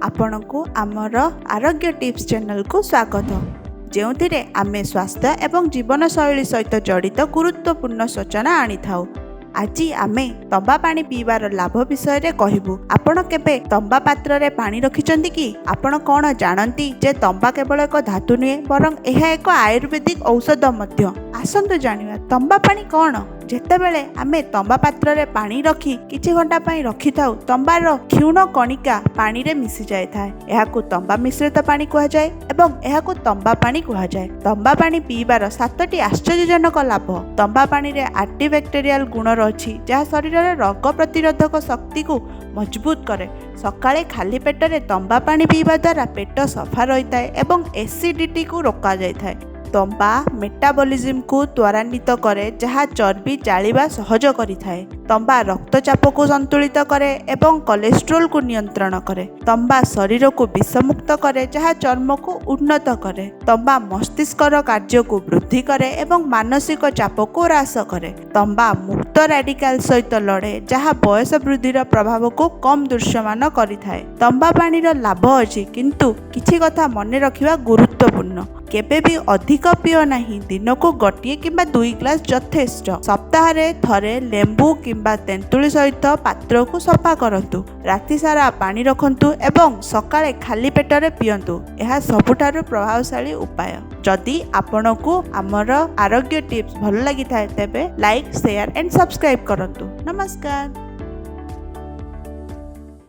ଆପଣଙ୍କୁ ଆମର ଆରୋଗ୍ୟ ଟିପ୍ସ ଚ୍ୟାନେଲକୁ ସ୍ୱାଗତ, ଯେଉଁଥିରେ ଆମେ ସ୍ୱାସ୍ଥ୍ୟ ଏବଂ ଜୀବନଶୈଳୀ ସହିତ ଜଡ଼ିତ ଗୁରୁତ୍ୱପୂର୍ଣ୍ଣ ସୂଚନା ଆଣିଥାଉ। ଆଜି ଆମେ ତମ୍ବା ପାଣି ପିଇବାର ଲାଭ ବିଷୟରେ କହିବୁ। ଆପଣ କେବେ ତମ୍ବା ପାତ୍ରରେ ପାଣି ରଖିଛନ୍ତି କି? ଆପଣ କ'ଣ ଜାଣନ୍ତି ଯେ ତମ୍ବା କେବଳ ଏକ ଧାତୁ ନୁହେଁ, ବରଂ ଏହା ଏକ ଆୟୁର୍ବେଦିକ ଔଷଧ ମଧ୍ୟ? ଆସନ୍ତୁ ଜାଣିବା ତମ୍ବା ପାଣି କ'ଣ। ଯେତେବେଳେ ଆମେ ତମ୍ବା ପାତ୍ରରେ ପାଣି ରଖି କିଛି ଘଣ୍ଟା ପାଇଁ ରଖିଥାଉ, ତମ୍ବାର କ୍ଷୀଣ କଣିକା ପାଣିରେ ମିଶି ଯାଇଥାଏ। ଏହାକୁ ତମ୍ବା ମିଶ୍ରିତ ପାଣି କୁହାଯାଏ ଏବଂ ଏହାକୁ ତମ୍ବା ପାଣି କୁହାଯାଏ। ତମ୍ବା ପାଣି ପିଇବାର ସାତଟି ଆଶ୍ଚର୍ଯ୍ୟଜନକ ଲାଭ। ତମ୍ବା ପାଣିରେ ଆଣ୍ଟିବ୍ୟାକ୍ଟେରିଆଲ ଗୁଣ ରହିଛି, ଯାହା ଶରୀରର ରୋଗ ପ୍ରତିରୋଧକ ଶକ୍ତିକୁ ମଜବୁତ କରେ। ସକାଳେ ଖାଲି ପେଟରେ ତମ୍ବା ପାଣି ପିଇବା ଦ୍ୱାରା ପେଟ ସଫା ରହିଥାଏ ଏବଂ ଏସିଡିଟିକୁ ରୋକାଯାଇଥାଏ। ତମ୍ବା ମେଟାବଲିଜିମକୁ ତ୍ୱରାନ୍ୱିତ କରେ, ଯାହା ଚର୍ବି ଜାଳିବା ସହଜ କରିଥାଏ। ତମ୍ବା ରକ୍ତଚାପକୁ ସନ୍ତୁଳିତ କରେ ଏବଂ କୋଲେଷ୍ଟ୍ରୋଲକୁ ନିୟନ୍ତ୍ରଣ କରେ। ତମ୍ବା ଶରୀରକୁ ବିଷମୁକ୍ତ କରେ, ଯାହା ଚର୍ମକୁ ଉନ୍ନତ କରେ। ତମ୍ବା ମସ୍ତିଷ୍କର କାର୍ଯ୍ୟକୁ ବୃଦ୍ଧି କରେ ଏବଂ ମାନସିକ ଚାପକୁ ହ୍ରାସ କରେ। ତମ୍ବା ମୁକ୍ତ ରାଡିକାଲ ସହିତ ଲଢ଼େ, ଯାହା ବୟସ ବୃଦ୍ଧିର ପ୍ରଭାବକୁ କମ୍ ଦୃଶ୍ୟମାନ କରିଥାଏ। ତମ୍ବା ପାଣିର ଲାଭ ଅଛି, କିନ୍ତୁ କିଛି କଥା ମନେ ରଖିବା ଗୁରୁତ୍ୱପୂର୍ଣ୍ଣ। କେବେ ବି ଅଧିକ ପିଅ ନାହିଁ। ଦିନକୁ ଗୋଟିଏ କିମ୍ବା 2 ଗ୍ଲାସ ଯଥେଷ୍ଟ। ସପ୍ତାହରେ ଥରେ ଲେମ୍ବୁ କିମ୍ବା ତେନ୍ତୁଳି ସହିତ ପାତ୍ରକୁ ସଫା କରନ୍ତୁ। ରାତି ସାରା ପାଣି ରଖନ୍ତୁ ଏବଂ ସକାଳେ ଖାଲି ପେଟରେ ପିଅନ୍ତୁ। ଏହା ସବୁଠାରୁ ପ୍ରଭାବଶାଳୀ ଉପାୟ। ଯଦି ଆପଣଙ୍କୁ ଆମର ଆରୋଗ୍ୟ ଟିପ୍ସ ଭଲ ଲାଗିଥାଏ, ତେବେ ଲାଇକ୍, ସେୟାର ଆଣ୍ଡ ସବସ୍କ୍ରାଇବ୍ କରନ୍ତୁ। ନମସ୍କାର।